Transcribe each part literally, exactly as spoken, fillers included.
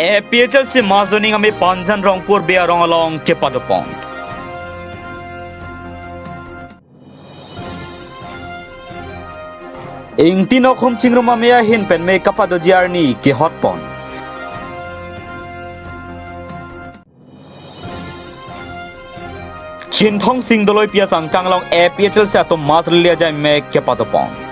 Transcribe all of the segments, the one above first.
A P H L C mass joining amei Panjan Rongpur Bey arong along kepadopon. Ingti nokhum chingrum amei ahin pen mei kapadoji arni kehotpon. Chinthong Sing Doloi P S angkang along A P H L C atum mass rally ajai mei kepadopon.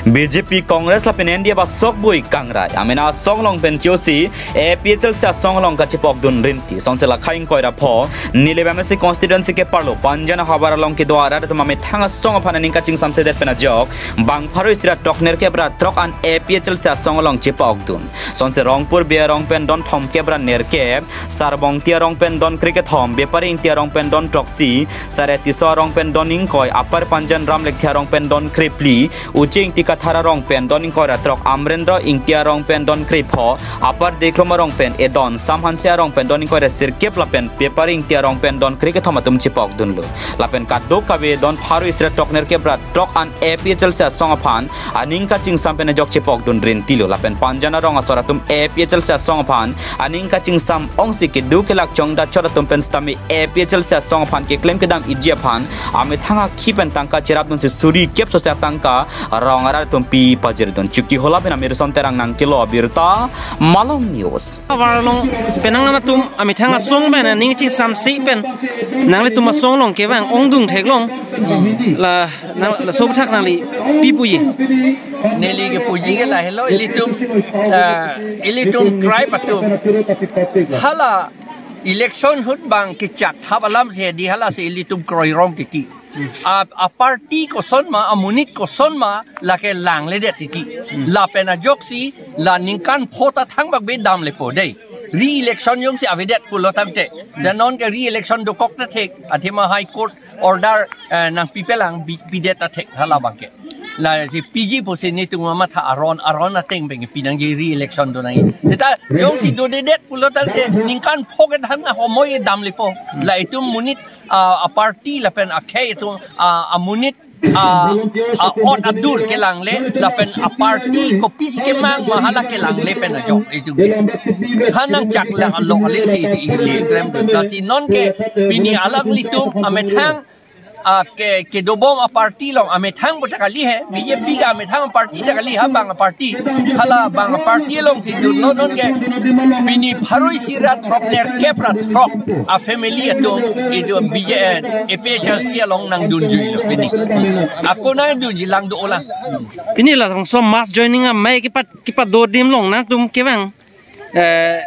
B J P, Congress lapen N D A ba sokbui kangrai. Amena asong along pen chosi A P H L C asong along kachepokdun rinti. Songse la khai ingkoi ra pho, Nilip M A C constituency keparlo Panjan ahavar along kedo arat atum amethang asong aphan aning kachingsamsedet pen ajok bang pharo isi ra throk nerkep ra throk an A P H L C asong along chepokdun. Songse Rongpur Bey arong pen don thomkep ra nerkep, Sarbongti arong pen don krekethom, Bepari Ingti arong pen don throksi, Sare Tisso arong pen don ingkoi, Upper Panjan Ramlekthe arong pen don krephli, Uche Ingti Kathar arong pen don ingkoi ra throk, Amrendra Ingti arong pen don krepho, Upper Dekrom arong pen edon, Sam Hanse arong pen don ingkoi ra sirkep lapen Bepari Ingti arong pen don krekethom atum chepokdunlo. Lapen kadokave don pharo isi ra throk nerkep ra throk an A P H L C asong aphan aning kachingsam pen ajok chepokdun rintilo. Lapen Panjan arong asor atum A P H L C asong aphan aning kachingsam ongsi kedo kelak chongda chot atum pen sitame A P H L C asong aphan keklem kedam iji aphan amethang akhi pen tangka cherapdunsi suri kep sose atangka rong arat atum pi pajirdun. Chokihola pen Amirson Terang nangkelo abirta, Malong News. Avar along penang atum amethang asong pen aning chingsamsi pen nanglitum asong along kevang ongdung theklong la nang la sob thak nangli pi puji. Neli kepuji ke lahelo ilitum, ah, ilitum tribe atum. Hala election ahut bang kechak thap alamsi hedi halasi ilitum kroirong titi. A, a party koson ma, amonit koson ma, lake langledet titi. Lapen ajoksi, la ningkan pho ta thangbak be damlepo dei. Re-election jongsi avedet pulo tangte. Dan nonke re-election dokok ta thek, athema High Court order, eh, nangpipelang pi-, pidet ta thek hala abangke. Lasi piji pusi netum amatha aron, aron ateng pen pinangji re-election donangji. Seta jongsi dodedet pulo tangte ningkan pho ke than na homoi damlepo. La itum monit, ah, a party lapen akhei itum, ah, amonit, ah, ah, ot adur kelangle lapen a party kopisi kemang ma hala kelangle pen ajok itum. Hanang chak lang along alingsi ili klem. Lasi nonke pini alanglitum amethang, ah, ke, kedobom a party along amethang bo ta kali he, B J P ke amethang a party ta kali ha bang a party. Hala bang a party alongsi dunlo nonke pini pharo isi ra throk nerkep ra throk a family atum itum B J, eh, A P H L C along nangdunjuilo pini. Ako nangdunji lang do ola. Pini labangso mass joining amei kepa, kepadodim along nangtum kevang. Eh,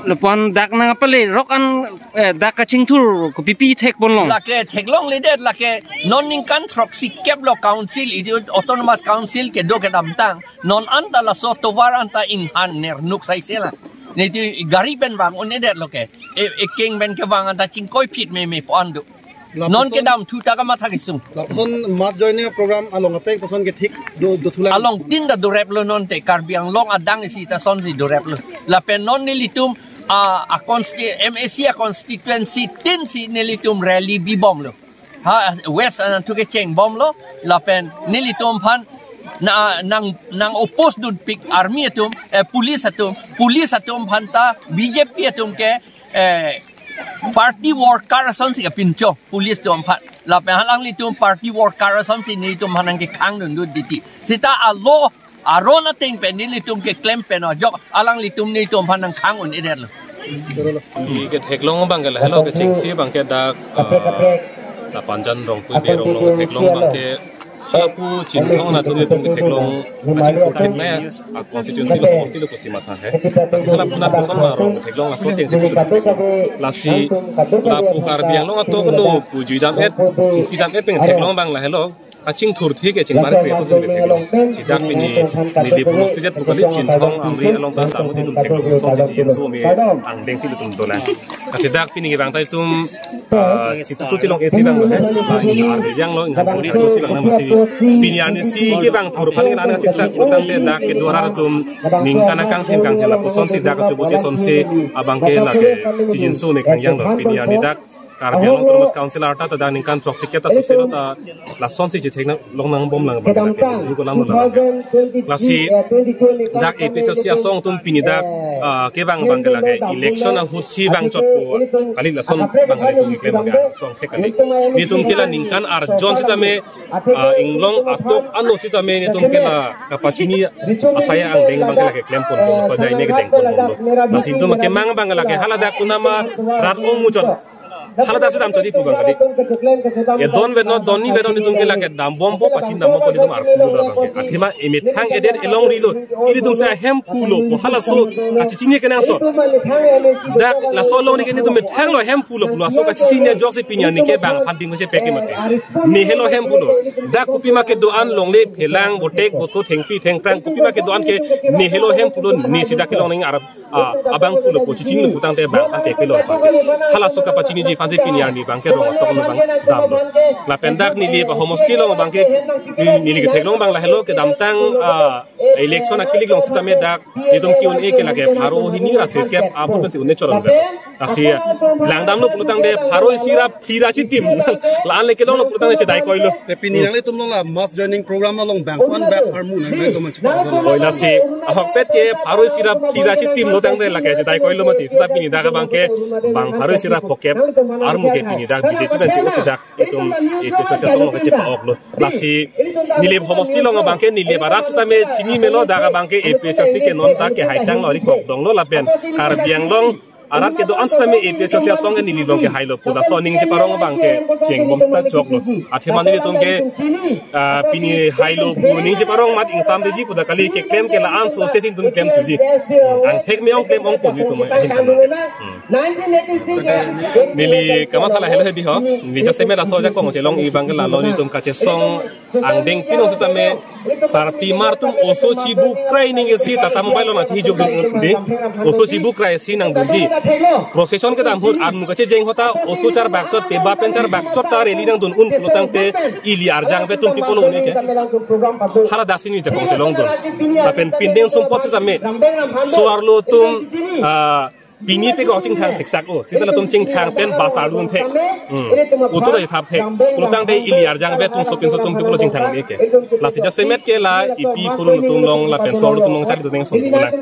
lapu-an dak nangpale rok an, eh, dak kachingthur kopipi thekponlong. Lake theklongledet lake non ningkan throksi kep lo council, idi autonomous council kedo kedamtang. Non anta laso tovar anta inghan nernuk saisela. Niti gari pen vang un-edetlo ke. E, ekeng pen kevang anta chingkoiphit meme po an do. Non kedam thu ta kamatha kesung. Lapuson mass joining program along ateng puson ke thik do, do thulang. Along tin ta doreplo nonte Karbi Anglong adang isi ta sonsi doreplo. Lapen non nelitum a, a consti-, M A C a constituency tin si nelitum rally bibomlo. Ha, West anathu kechengbomlo. Lapen nelitum aphan na, nang, nang oppose dunpik army atum, eh, police atum, police atum aphan ta B J P atum ke, eh, party worker asonsi kapincho police atum aphan. Lapen alanglitum party worker asonsi nelitum aphan nangkekhang dundun titi. Seta alo aron ateng pen nelitum keklem pen ajok alanglitum nelitum aphan nangkhang un-edetlo. Ke theklong abangke lahelo kechengsi abangke dak, ah, la Panjan Rongpur Bey arong along theklong abangke lapu Chinthong anatthu nelitum ketheklong kachingthur theknei a constituency lo, homosti lo pusi matha he. Lasi lapu nat koson ma arong theklong laso atengsi pusi theklong. Lasi lapu Karbi Anglong atok lo pu juidam-et, chingpidam-et pen theklong abang lahelo. Kachingthur thik ke chingbar kre aso chingbe theklong. Si dak pini Nilip homosti det pu kali Chinthong Amri along ta tamo itum theklong asonsi jinso me angdengsi ilitum dolang. Lasi dak pini kevang ta itum, ah, chitutu chilong esi bang lo he. Ah, inghan arni janglo, inghan puri ajoksi bang nang masi. Pini arnisi kevang purphan ke nana siksa kutang te dak kedo arat atum ningkan akangthin kangthin lapusonsi dak kechubuchi sonsi abangke lake chijinso me kangjanglo. Pini arni dak Karbi Anglong Autonomous Council arta ta dak ningkan throksi kep ta soselo ta lasonsi chethek nang long nangbom lang abang ke lake, yu ko lam lang. Lasi dak A P H L C asong atum pini dak, ah, kevang abang ke lake election ahutsi vangchotpo kali, lason abang ke nelitum keklem abang ke asong thek kali. Nelitum ke la ningkan arjon sitame, ah, inglong atok ano sitame nelitum ke la kapachini asai angdeng abang ke lake klemponbom, so ajai ne kedengponbomlo. Lasi nelitum kemang abang ke lake hala dak kunama rat ong muchot. Hala dak si damchotji pu abang kali. Edon veno, donni veno nelitum ke lake dambompo, pachini dambompo nelitum arpu lo abang ke. Athema emethang edet elongrilo. Ilitum si ahemphu lo pu halaso kachechini kenangsot. Dak laso along ni ke nelitum methang lo, hemphu lo pu laso kachechini ajoksi pini arni ke bang aphan ding ko chepek ke mate. Ne helo hemphu lo. Dak kopi ma kedo-an longle, phelang, botek, boso, thengpi, thengphrang, kopi ma kedo-an ke ne helo hemphu lo, ne si dak kelong nang arap, ah, abangphu lo pu, chechini lo pu tangte bang aphan ke pilo abang ke. Halaso kapachiniji aphansi pini arni abang ke rong atok lo abang damlo. Lapen dak neli pa homosti along abang ke, neli ketheklong abang lahelo, kedamtang, ah, election akilik along sitame dak nelitum ke-un-e ke lake pharo hini ra sirkep apor pensi un-e choron ber. Lasi langdamlo pulo tangte pharo isi ra phli ra chitim. La-an le kelonglo pulo tangte chedai koilo. Te pini nanglitum along la mass joining program along bang ko-an bak armu nanglitum man chipang. Oi, lasi ahokpet ke pharo isi ra phli ra chitim lo tangte lake chedai koilo mati. Seta pini dak abang ke bang pharo isi ra phokep armu ke pini dak B J P pensi usi dak itum A P H L C asong along ke chepa-ok lo. Lasi Nilip homosti along abang ke, Nilip arat sitame chini melo, dak abang ke A P H L C ke non ta kehaitang lo, ari kokdong lo lapen Karbi Anglong arat kedo-an sitame A P H L C asong ke Nilip along kehailo pu laso aning cheparong abang ke chengbom seta choklo. Athema nelitum ke, ah, pini hailo pu aning cheparong amat ingsamriji pu dak kali, keklem ke la-an so se sing tun klem thuji. Angthek me-ong klem ongpo nelitum ahin kan. Hmm. Neli kamatha lahelo hedi ho. Neli jasemet laso ajakong chelongji abang ke lalo nelitum kachesong angdeng pinong sitame sarpimar atum oso chibukrai aning isi Tata Mobile along nangchehijok dun un di. Oso chibukrai isi nangdunji. Procession kedam ahut armu kachejeng ahut ta oso charbakchot, peba pen charbakchot ta rally nangdun un pulo tangte ili arjangvet atum pi pulo un-e ke. Hala dak si neli jakong chelongdun. Lapen pindeng sumpot sitame so-arlo atum, ah, pini pe kok chingthang siksak o, seta latum chingthang pen bus ardun thek. Hmm. Auto ta thap thek. Pulo tangte ili arjangvet atum sopinso atum pi pulo chingthang un-e ke. Lasi jasemet ke la epi phurun atum along lapen so-arlo atum along charli dodeng song pulang.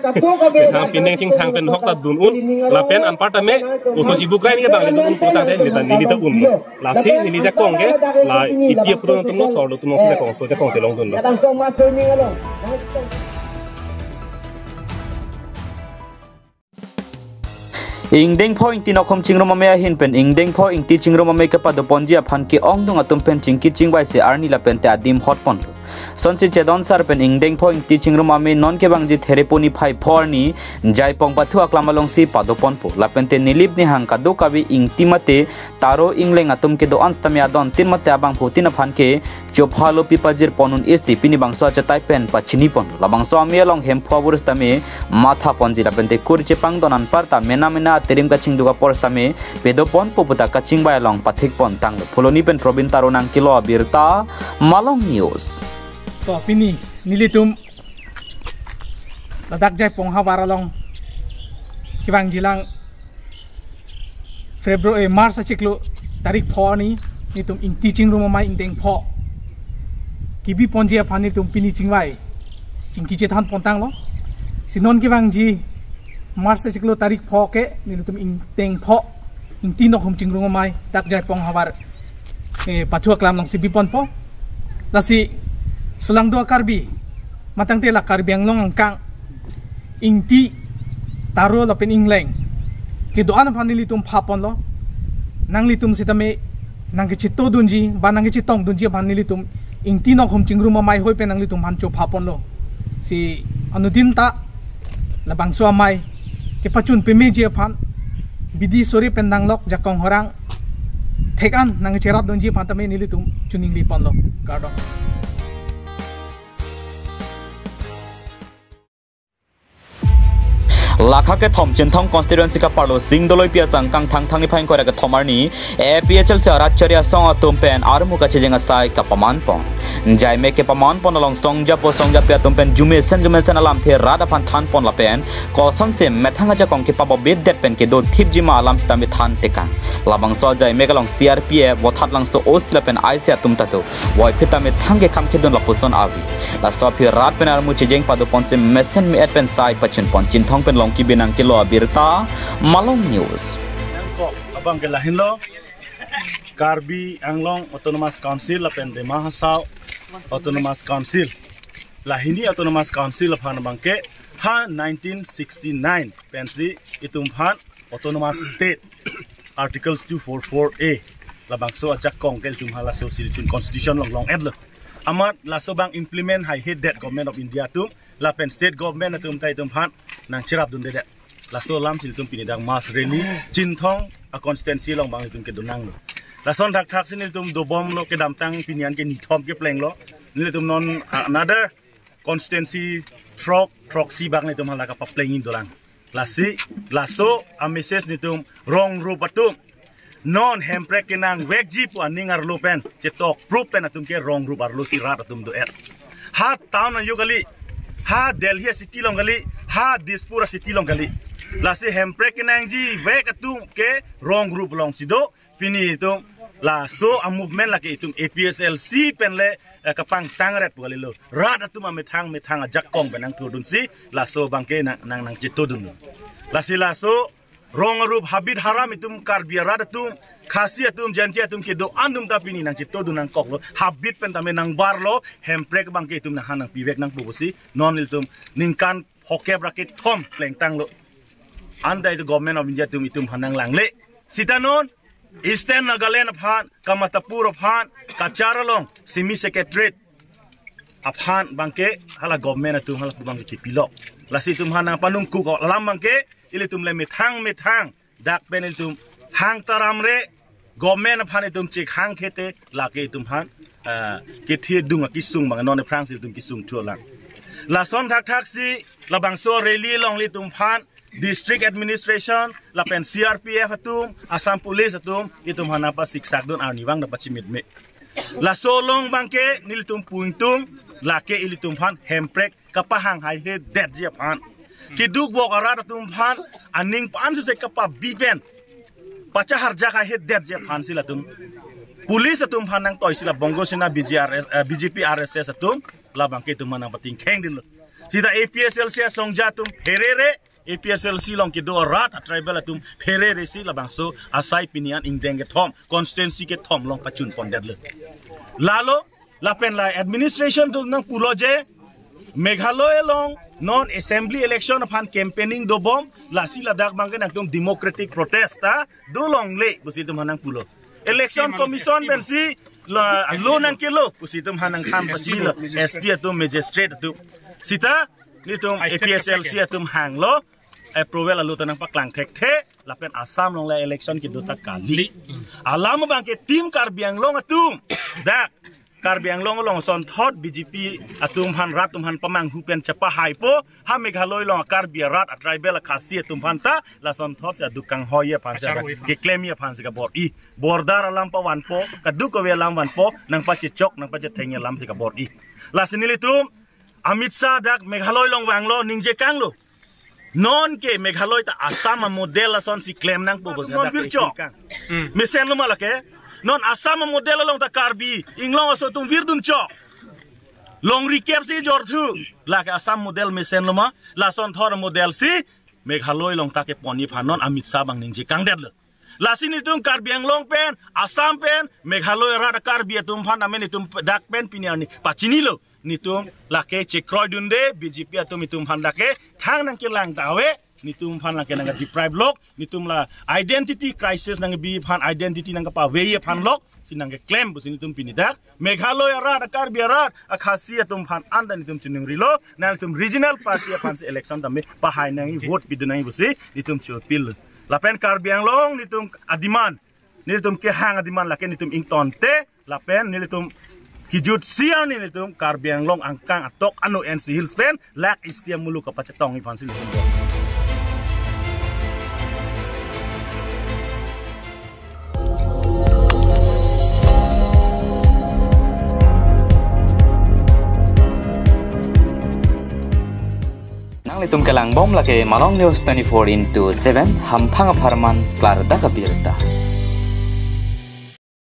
Methang pindeng chingthang pen hok ta dun un. Lapen anparta me oso chibukrai aning ke bang le dun un pulo tangte neli ta neli ta un. Lasi neli jakong ke la epi phurun atum along so-arlo atum along si jakong, so jakong chelongdunlo. Ingdeng pho ingti nokhum chingrum amei ahin pen ingdeng pho ingti chingrum amei kepadoponji aphan ke-ongdung atum pen chingki chingvai si arni lapen te adim hotponlo. Sonsi Chedon Sar pen ingdeng pho ingti chingrum amei non kevangji Thereponi phai pho arni Jaipong pathu aklam alongsi padoponpo. Lapen te Nilip Nihang kadokave ingti mate taro ingleng atum kedo-an sitame adon tin mate abangphutin aphan ke chophalo pipajirpon un-e si pini bangso achetai pen pachiniponlo. Labangso amei along Hemphu abur sitame mathaponji lapen te kur chepangdon anparta mena mena aterim kachingduk apor sitame pedoponpo puta kachingvai along pathikpon tanglo. Phuloni pen Probin Taro nangkelo abirta, Malong News. To pini nelitum ladak Jaipong havar along kevangjilang February, eh, March achiklo tarik pho arni nelitum ingti chingrum amei ingdeng pho kebiponji aphan nelitum pini chingvai chingki chethanpon tanglo. Si non kevangji March achiklo tarik pho ke nelitum ingdeng pho ingti nokhum chingrum amei dak Jaipong havar, eh, pathu aklam alongsi biponpo. Lasi solangdo a-Karbi matangte la Karbi Anglong angkang ingti taro lapen ingleng kedo-an aphan nelitum phaponlo. Nanglitum sitame nangkechetodunji ba nangkechetongdunji aphan nelitum ingti nokhum chingrum amei hoi pen nanglitum aphan chophaponlo. Si anuttin ta labangso amei kepachun pemeji aphan bidi sore pen nanglok jakong horang thek-an nangcherapdunji aphan tame nelitum choningriponlo. Kardom. Lakha kethom Chinthong constituency kaparlo Sing Doloipi asangkang Thangthang niphai ingkoi ra kethom arni A P H L C arat chari asong atum pen armu kachejeng asai kapamanpon. Jaimek kepaman pon along songjapo songjapi atum pen jumesen jumesen alamthe rat aphan than pon lapen kosonsi methang ajakong kepabobit det pen kedo thipji ma alam sitame than tekang. Labangso ajaimek along C R P F, Vothatlangso O C lapen I C atum ta do. Voiphit ta methang kekham kedun lapuson avi. Laso aphi rat pen armu chejeng pado ponsi mesen me-et pen sai pachun pon. Chinthong pen Longki Binong kelo abirta, Malong News. Nangkok abang ke lahenlo, Karbi Anglong Autonomous Council lapen Dima Hasao Autonomous Council, lahini Autonomous Council aphan abang ke ha nineteen sixty-nine pensi itum aphan Autonomous State, Articles two four four A, labangso ajakong ke itum hala so si itum Constitution along long-etlo. Amat laso abang implement haihedet Government of India atum lapen State Government atum ta itum aphan nangcherapdundedet. Laso alamsi itum pini dak mass rally Chinthong a constituency along abang itum kedo nanglo. Lason thakthak si nelitum dobomlo, kedamtang pini an ke nithom keplenglo. Nelitum non another constituency throk, throksi abang nelitum hala kapapleng-in dolang. Lasi laso a message nelitum rong rup atum, non Hemprek kenangvekji pu aning arlo pen chetok proof pen atum ke rong rup arlo si rat atum do-et. Ha town ayo kali, ha Delhi city along kali, ha Dispur city along kali. Lasi Hemprek kenangjivek atum ke rong rup alongsi do. Pini itum laso a movement lake itum A P H L C pen le, eh, kapangtang ret pu kalilo. Rat atum amethang methang ajakong pen nangthodunsi laso abang ke nang nang nangchetodun. Lasi laso rong rup habit haram itum Karbi arat atum, Khasi atum, Jaintia atum kedo-an atum ta pini nangchetodun nangkoklo. Habit pen tame nangbarlo, Hemprek abang ke itum nanghan nangpivek nangpo pusi non ilitum ningkan phokep ra kethom plengtanglo. Anta itum Government of India atum itum aphan nanglangle. Sita non Eastern Nagaland aphan, Kamatapur aphan, Cachar along, Simi Secretariat aphan abang ke hala government atum hala abang ke kipilok. Lasi itum aphan nangpanungkuk alam abang ke ilitum le methang methang dak pen ilitum hang taram re, government aphan itum chek hang khete lake itum aphan, ah, kethedung akesung abang non aphrangsi itum kesung thulang. Lason thakthak si labangso rally along ilitum aphan District Administration lapen C R P F atum, Assam Police atum, itum aphan nangpasiksak dun arnivang nangpachimit me. Laso along abang ke nelitum pu ingtung, lake ilitum aphan Hemprek kapahang haihedetji aphan, keduk vok arat atum aphan aning pan suse kapabi pen pachaharjak haihedetji aphan si latum police atum aphan nangtoisi la Bongo Sena, B G R S, eh, B J P, R S S atum labang ke itum aphan nangpatingkheng dinlo. Sita A P H L C asongja atum pherere, A P H L C along kedo arat a tribal atum pherere si labangso asai pini an ingdeng kethom, constituency kethom along pachun pondetlo. Lalo lapen la administration atum nangpulo je Meghalaya along non assembly election aphan campaigning dobom, lasi ladak abang ke nangtum democratic protest ta dolongle pusi itum aphan nangpulo. Election Commission pensi la lo nangkelo pusi itum aphan nangthan pachilo, S P atum, magistrate atum. Sita nelitum A P H L C atum hanglo, approval alo ta nangpaklang thekthe, lapen Assam along la election kedo ta kali. Alam abang ke Team Karbi Anglong atum dak Karbi Anglong along asonthot B J P atum aphan, rat atum aphan pamanghu pen chepahaipo, ha Meghalaya along Karbi arat a tribal a Khasi atum aphan ta lasonthot si aduk kanghoi aphan si, acharo dak iphan, keklem aphan si kabor-i. Border alam pavanpo, kadokave alam vanpo, nangpachechok, nangpachetheng alam si kabor-i. Lasi nelitum Amit Shah dak Meghalaya along vanglo, ningje kanglo. Non ke Meghalaya ta Assam a model asonsi klem nangpo pusi non dak vircho. Kang. Hmm. Mesenlo ma lake. Non Assam a model along ta Karbi Anglong aso atum virdun chok. Longri kep si jorthu. Lake Assam model mesenlo ma. Lasonthot model si Meghalaya along ta kepon-i aphan non Amit Shah abang ningje kangdetlo. Lasi nelitum Karbi Anglong pen, Assam pen, Meghalaya arat Karbi atum aphan amen itum dak pen pini arni pachinilo. Nelitum lake chekroidunde, B J P atum itum aphan lake thang nangkelang ta ave, nelitum aphan lake nangke deprive lok, nelitum la identity crisis nangkebi aphan, identity nangkepave aphan lok, si nangkeklem pusi nelitum pini dak Meghalaya arat, Karbi arat, a Khasi atum aphan anta nelitum chiningrilo, nelitum regional party aphan si election tame pahai nangji, vote pidun nangji pusi nelitum cho appeal. Lapen Karbi Anglong nelitum a-demand, nelitum kehang a-demand lake nelitum ingtonte, lapen nelitum kejut siang ni nelitum Karbi Anglong angkang atok ano N C Hills pen lak isi amuluk kapachetong aphan si nelitum. Itum kelang bom lake Malong News twenty-four into seven, hamphang apharman klardak abirta.